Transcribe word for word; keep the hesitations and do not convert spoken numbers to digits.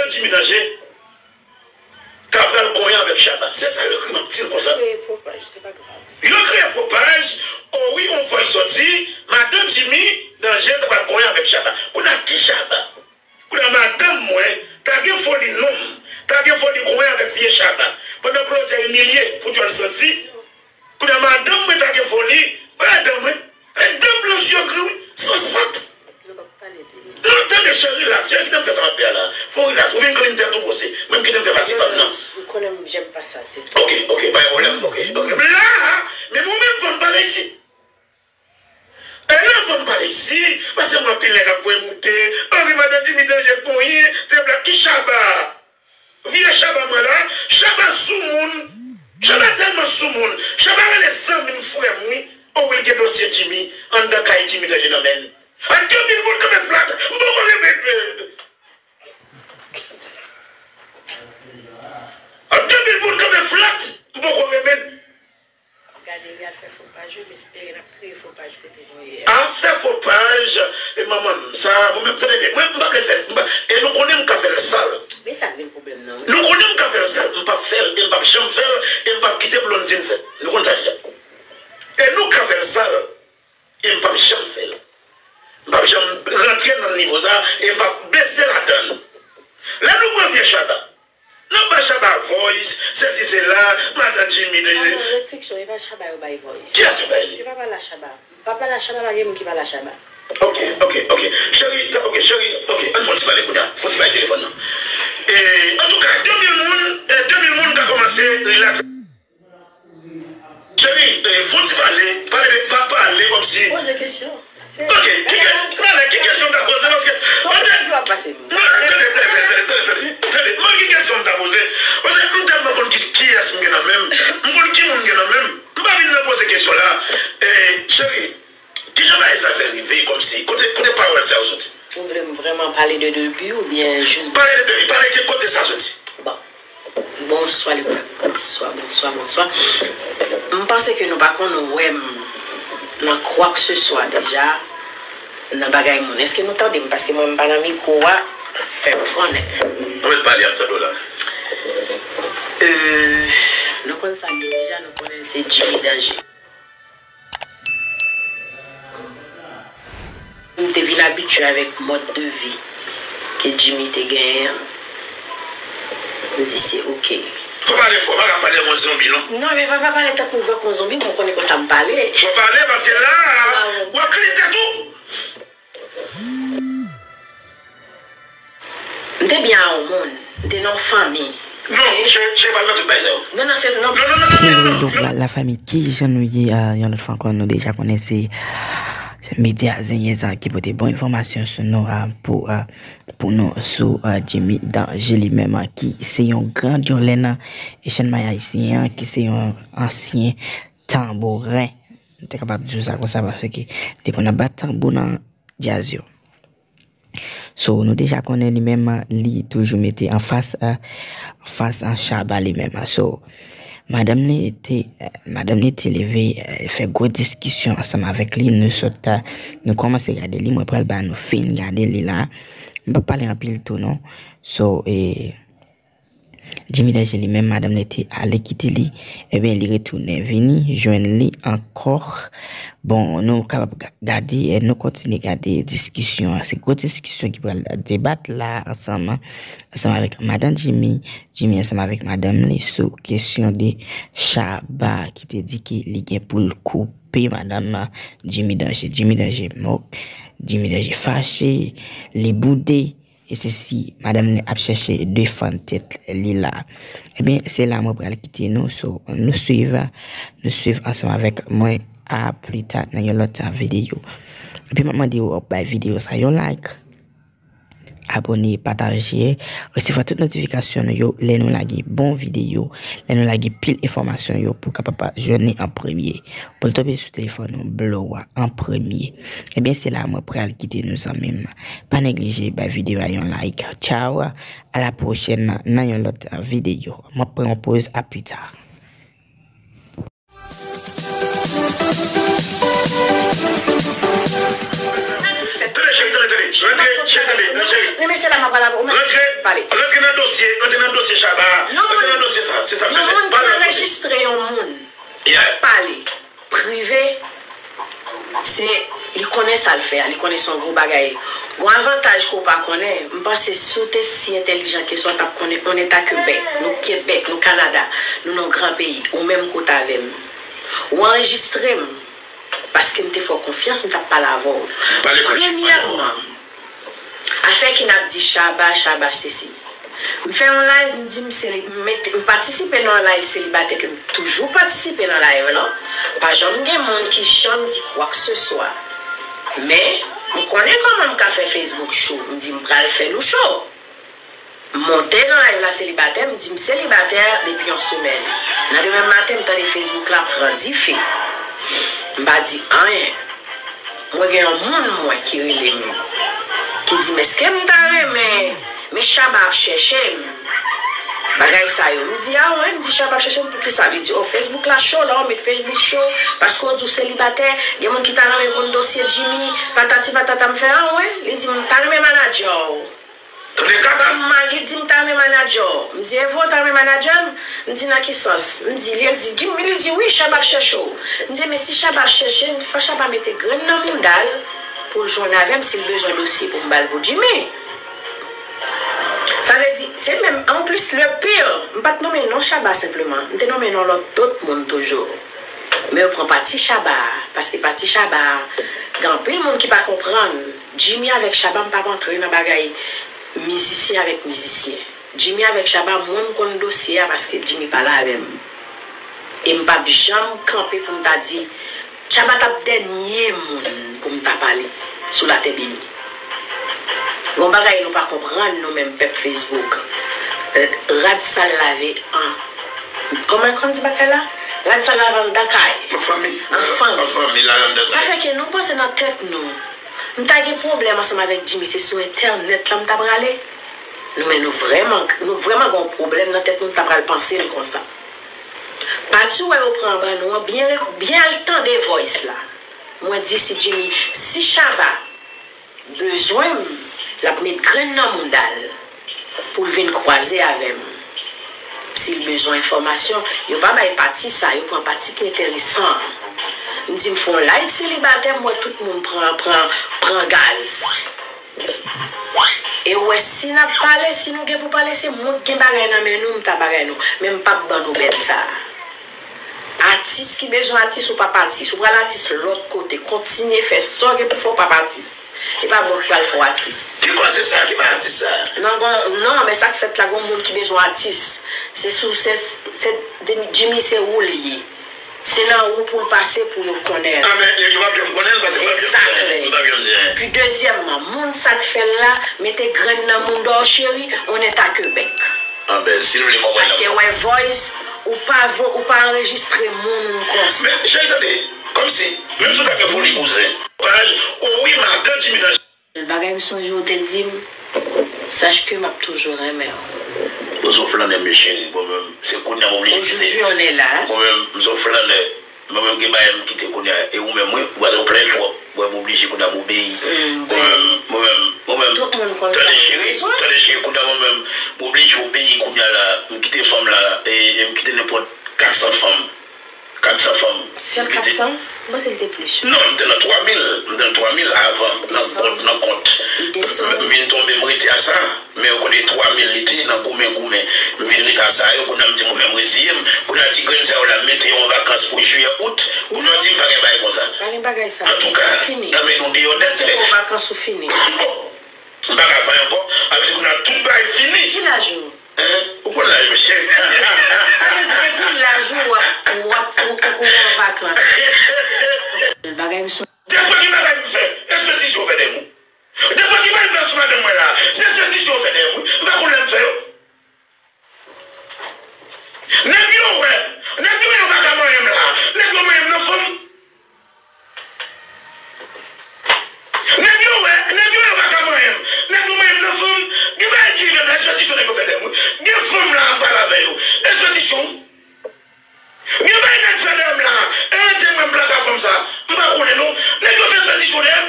Jimmy Danje ta pral konyen avèk Shabba. Se sa yo ekri, m ap di l konsa. Yo kreye fo paj, se pa grav. Yo kreye fo paj, o wi, on vòy soti, madan Jimmy Danje ta pral konyen avèk Shabba. Kounye a ki Shabba? Kounye a madanm mwen ta gen foli nonm, ta gen foli konyen avèk vye Shabba. Pandan Claudia imilye pou dyòl santi, kounye a madanm mwen ta gen foli, madanm mwen, e dan blan zye gri wi, san sant. Nou p ap pale de li. Non, tande, cheri, rilaks. Cheri, kite m fè sa m ap fè a la. Fò w rilaks. Ou vin clean tèt ou poze. Mwen, kite m fè pati pa m nan. Ou konnen m, j'aime pas ça, c'est tout. Ok, ok, pa gen pwoblèm. Ok, ok. M la, men mwen menm, fò m pale isit. E lè fò m pale isit, paske mwen anpil nèg ap voye moute. Anri madan Jimmy Danje konyen, te bla ki Shabba. Vye Shabba mwen la, Shabba soumoun. Shabba tèlman soumoun. Shabba rele zanmi m, frè m wi. O wi, l gen dosye Jimmy anndan kay Jimmy Danje nan men l. A de mil moun kanpe flat, m poko renmen l. A de mil moun kanpe flat, m poko renmen l. Gade, y ap fè fo paj, wi, m espere n ap kreye fo paj kote nou ye a. Ap fè fo paj, e manman m, sa, mwen menm, tande byen, mwen, m pa vle fè, m pa, e nou konnen m ka fè l sal. Men sa k vin pwoblèm nan, wi. Nou konnen m ka fè l sal, m p ap fè l, e m p ap janm fè l, e m p ap kite Blondine fè l. Nou konn sa deja. E nou ka fè l sal, e m p ap janm fè l. M p ap janm rantre nan nivo sa, e m p ap bese ladan l. Lè nou pran vye Shabba, n ap ba Shabba voice, sesi sela, madan Jimmy de. Non, non, restriksyon, e pa Shabba yo bay voice. Kiyès yo bay li? E pa pale a Shabba. Pa pale a Shabba, pa gen moun ki pale a Shabba. Ok, ok, ok. Cheri, ta-, ok, cheri, ok, ann fè yon ti pale kounye a. Fè yon ti pale telefòn nan. E, antouka, de mil moun, e, de mil moun ka kòmanse rilaks. Cheri, eh, fon ti pale, pale, pa pale kòmsi. Poze kesyon. Ok, ki ke-, pale, ki kesyon w ta poze, paske, non, tande, tande, tande, tande, tande, mwen ki kesyon m ta poze, paske m tèlman konn ki, kiyès m gen nan men m, m konn ki moun m gen nan men m, m pa vin nan poze kesyon la. Eh, cheri, kijan bagay sa fè rive, kòmsi, kote, kote pawòl sa yo soti? Ou vle m vrèman pale de debi oubyen jis... Pale de debi, pale de kote sa soti. Bon. Bonswa, le pèp. Bonswa, bonswa, bonswa. M panse ke nou pa konn wè m nan kwakseswa deja nan bagay moun. Èske nou tande m? Paske mwen, m pa nan mikwo a, fè m konnen. Ou mèt pale, y ap tande w la. Euh, nou konn sa m ye deja, nou konnen se Jimmy Danje. M te vin abitye avèk mòd de vi ke Jimmy te genyen an. M di se oke. Fò pale fò, pa ka pale kon zonbi, non. Non, men pa, pa pale tankou vòk yon zonbi, mwen konnen konsa m pale. Fò pale, paske la, w ap clean tèt ou. M te byen a yon moun, m te nan yon fanmi. Non, cheri, cheri, pa nan tout bagay sa yo. Non, non, se, non. Non, non, non, non, non, non, non. Donk, la, la fanmi, kijan nou ye, ah, yon lòt fwa ankò, nou deja konnen se, se medya zenyen sa ki pote bon enfòmasyon sou nou, ah, pou, ah, pou nou sou, ah, Jimmy Danje li menm, ah, ki se yon gran dyòlè nan echann may ayisyen an, ki se yon ansyen tanbouren. M te kapab di w sa konsa paske li te konn ap bat tanbou nan djaz yo. So, nou deja konnen li menm, li toujou mete anfas, anfas Shabba li menm. So, madanm li te, madanm li te leve, fè gwo diskisyon ansanm avèk li. Nou sot, nou kòmanse gade li. Mwen pral ba nou fin gade li la. M p ap pale anpil tou, non. So, e, Jimmy Danje li menm, madanm li te ale kite li, ebyen, li retounen vini jwenn li ankò. Bon, nou kapab ga-, gade, eh, nou kontinye gade diskisyon an. Se gwo diskisyon ki pral debat la ansanm, ansanm avèk madan Jimmy, Jimmy ansanm avèk madanm li sou kesyon de Shabba ki te di ke li gen pou l koupe madanm Jimmy Danje. Jimmy Danje mòk, Jimmy Danje fache, li boude. E se si madanm li ap chèche defann tèt li la. Ebyen, se la mwen pral kite nou. So, nou swiv, nou swiv ansanm avèk mwen a pli ta nan yon lòt videyo. Epi m ap mande w bay videyo sa yon like. Abòne, pataje, resevwa tout notifikasyon nou yo lè nou lage bon videyo, lè nou lage pil enfòmasyon yo pou w kapab jwenn li an premye. Pou l tonbe sou telefòn ou, blow a an premye. Ebyen, se la mwen pral kite nou, zanmi m. Pa neglije bay videyo a yon like. Tchaw, a la pwochèn nan yon lòt videyo. Mwen pran yon poz, a pli ta. Tande, cheri, tande, tande. Rantre, cheri, tande, cheri. Men mesye la m ap pale avè w, men pale. Rantre nan dosye, rantre nan dosye Shabba. Rantre nan dosye sa, se sa m bezwen. Yon moun ki anrejistre yon moun k ap pale prive, se, li konnen sa l fè a, li konnen se yon gwo bagay. Gon avantaj ke w pa konnen, m panse si w te si entèlijan ke sa, w t ap konnen on eta Kebèk, nou Kebèk, nou Kanada, nou nan yon gran peyi, ou menm kote avè m. Ou anrejistre m, paske m te fè w konfyans, m t ap pale avè w. Premyèman, afè ki n ap di Shabba, Shabba sesi. M fè yon live, m di m seli-, m mete, m patisipe nan yon live selibatè ke m toujou patisipe nan live lan. Pa janm gen moun ki janm di kwakseswa. Men, m konnen kòman m ka fè Facebook cho. M di m pral fè nou cho. M monte nan live la selibatè, m di m selibatè depi yon semèn. Nan demen maten, m tande Facebook la pran dife. M pa di anyen. Mwen gen yon moun mwen ki rele m, ki di m, "Èske m ta renmen, men Shabba ap chèche m?" Bagay sa yo. M di, "A wen," m di, "Shabba ap chèche m poukisa?" Li di, "O, Facebook la cho, la w met Facebook cho, paske w di w selibatè, gen moun ki ta renmen konn dosye Jimmy, patati patata." M fè, "A wen?" Li di m, "M ta renmen manadjè w." Tande kaka. M mal, li di m ta renmen manadjè w. M di, "E vre w ta renmen manadjè m?" M di, "Nan ki sans?" M di, li, li di, Jimmy, li di, "Wi, Shabba ap chèche w." M di, "Men si Shabba ap chèche m, fò Shabba mete grenn nan mouda l pou l jwenn avè m si l bezwen dosye pou m ba l pou Jimmy." Sa vle di, se menm, anplis, le pire, m pa t nonmen non Shabba senpleman. M te nonmen non lòt, dòt moun toujou. Men yo pran pati Shabba a, paske pati Shabba a, gen anpil moun ki pa konprann. Jimmy avèk Shabba, m p ap antre nan bagay mizisyen avèk mizisyen. Jimmy avèk Shabba, mwen, m konn dosye a paske Jimmy pale avè m. E m p ap janm kanpe pou m ta di, Shabba t ap dènye moun pou m ta pale sou latè beni. Gon bagay nou pa konprann, nou menm pèp Facebook. Rad sal lave an, kòman, kòman di bagay la? Rad sal lave anndan kay. An fanmi. An fanmi, lave anndan kay. Sa fè ke nou panse nan tèt nou, m ta gen pwoblèm ansanm avèk Jimmy, se sou entènèt la m ta prale. Nou, men nou vrèman, nou vrèman gen yon pwoblèm nan tèt nou, nou ta pral panse l konsa. Pati w wè yo pran anba nou an, byen, byen al tande voice la. Mwen di si Jimmy, si Shabba bezwen m, l ap met grenn nan mouda l pou l vin kwaze avè m. Si l bezwen enfòmasyon, yo pa bay pati sa, yo pran pati ki enteresan an. M di m fè yon live selibatè, m wè tout moun pran, pran, pran gaz. E w wè, si n ap pale, si nou gen pou pale, se moun k gen bagay nan men nou, m ta bagay nou. Men m p ap ban nou bèl sa a. Atis ki bezwen atis, ou p ap atis. Ou pral atis lòt kote. Kontinye fè sa w gen pou fè, ou p ap atis. E pa mwen k pral fè w atis. Ki koze sa? Ki pa atis sa? Non, gon, non, men sa k fèt la, gon moun ki bezwen atis. Se sou, se, se, Jimmy, se ou l ye. Se nan ou pou l pase pou yo konnen l. A, men yo p ap janm konnen l paske m p ap janm di anyen. M p ap janm di anyen. Epi dezyèmman, moun sa k fè l la, mete grenn nan mouda w, cheri, on est à Québec. A, ben, si l vle konprann. Paske wè voice, ou pa vo-, ou pa anrejistre moun konsa. Men, cheri, tande, kòmsi, menm si w ta gen foli kouzen, paj, o wi, madan Jimmy nan Bagay m sonje w te di m, sache que m ap toujou renmen w. Ou se yon flannè, men cheri, mwen menm, se kounye a m oblije kite. Aujourd'hui, on est là. Mwen menm, m se yon flannè. Mwen menm, gen bagay m kite kounye a. E ou menm, wi, ou pa t plenn twòp. Mwen, m oblije kounye a m obeyi. Mwen menm, mwen menm, mwen menm. Tout moun konn sa. Tande, cheri, tande, cheri, kounye a mwen menm, m oblije obeyi kounye a la. M kite fanm la, e, e m kite nenpòt kat san fanm. Kat san fanm. Sèl kat san? M panse l te plis. Non, m te nan twa mil. M te nan twa mil avan, nan kont, nan kont. M vin tonbe, m rete a sa. Men ou konnen twa mil li te nan goumen, goumen. M vin rete a sa yo, kounye a m di mwen menm reziye m. Kounye a ti grenn sa yo la, m mete yo an vakans pou jiyè, out. Kounye a w di m pa gen bagay konsa. Pa gen bagay sa. Antouka, nan men nou deyò nèt. Se pou vakans ou fini. Bon. M pa ka fè ankò. Sa vle di kounye a tout bagay fini. Ki laj ou? Hein? Ou konn laj mwen, cheri. Sa vle di depi laj ou w ap, w ap, ou, ou, ou an vakans. Bagay m sou. Defwa gen bagay m fè, repetisyon fè de mou. Defwa gen bagay m fè sou madanm mwen la, se repetisyon fè de mou. M pa konn lè m fè yo. Nèg yo wè, nèg yo wè yo pa ka manyen m la. Nèg yo manyen m nan fanm. Nèg yo wè, nèg yo wè yo pa ka manyen m. Nèg yo manyen m nan fanm. Gen bagay ki rive m la, se repetisyon nèg yo fè de mou. Gen fanm la, m pale avè yo. Repetisyon. Gen bagay nèg fè dèyè m la. E te mwen m plaka fanm sa. M pa konnen non. Nèg yo fè repetisyon dèyè m.